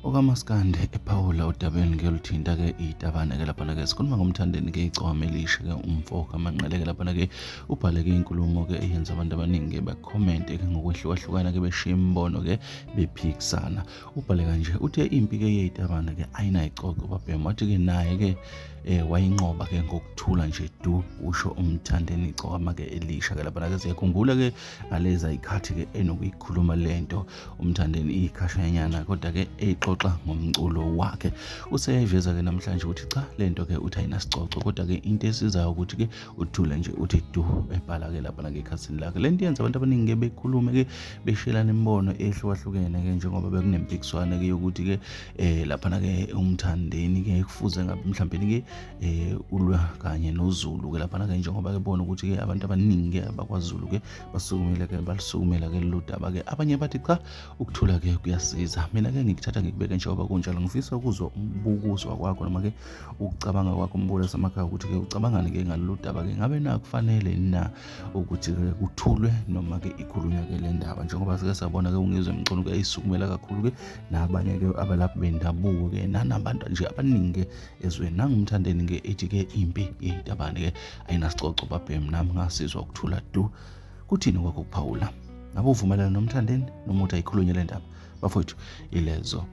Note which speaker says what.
Speaker 1: Okamaskandi ephawula odabeni ke oluthinta ke itabane ke laphana ke sikhuluma ngomthandeni ke igcwama elisha ke umfo kaManqele ke laphana ke ubhale ke inkulumo ke eyenza abantu abaningi ke bakhomente ke ngokwehlukahlukana ke beshiya imibono ke bephikisana. Ubhale kanje uthe impi ke yeyitabane ke ayinayicoco babhemu wathi ke naye ke wayinqoba ke ngokuthula nje du usho umthandeni igcwama ke elisha ke laphana ke siyakhumbula ke ngaleza ikhathi ke enokuyikhuluma lento uMthandeni ikhashanyana kodwa ke eyixoxa ngomculo wakhe. Useyayiveza ke namhlanje ukuthi cha lento ke uthi ayinasicoco kodwa ke into esizayo ukuthi ke uthule nje uthi du ebhala ke lapha ngekhasini lakhe. Lento yenza abantu abaningi ke bekhulume ke beshelana imibono ehlukahlukene ke njengoba bekunempikiswano ke yokuthi ke laphana ke uMthandeni ke kufuze ngabe mhlawumbe ke ulwa kanye noZulu ke laphana ke njengoba ke bona ukuthi ke abantu abaningi ke abakwaZulu ke basukumele ke balisukumela ke lolu daba ke. Abanye bathi cha ukuthula ke kuyasiza. Mina ke ngikuthatha ngikubeke njengoba kunjalo. Ngifisa ukuzwa ukuzwa kwakho noma ke ukucabanga kwakho umbulo samakhaya ukuthi ke ucabangani ke ngalolu daba ke, ngabe na kufanele na ukuthi ke kuthulwe noma ke ikhulunywe ke le ndaba, njengoba sike sabona ke uNgizwe Mchunu ke ayisukumela kakhulu ke nabanye ke abalaphi bendabuko ke nanabantu nje abaningi ke ezweni. NanguMthandeni ke ethi ke impi yeyitabane ke ayinasicoco babhemu, nami ngasizwa ukuthula du. Kuthini kwakho ukuphawula? Ngabe uvumelana noMthandeni noma uthi ayikhulunywe le ndaba? Bafowethu, ilezo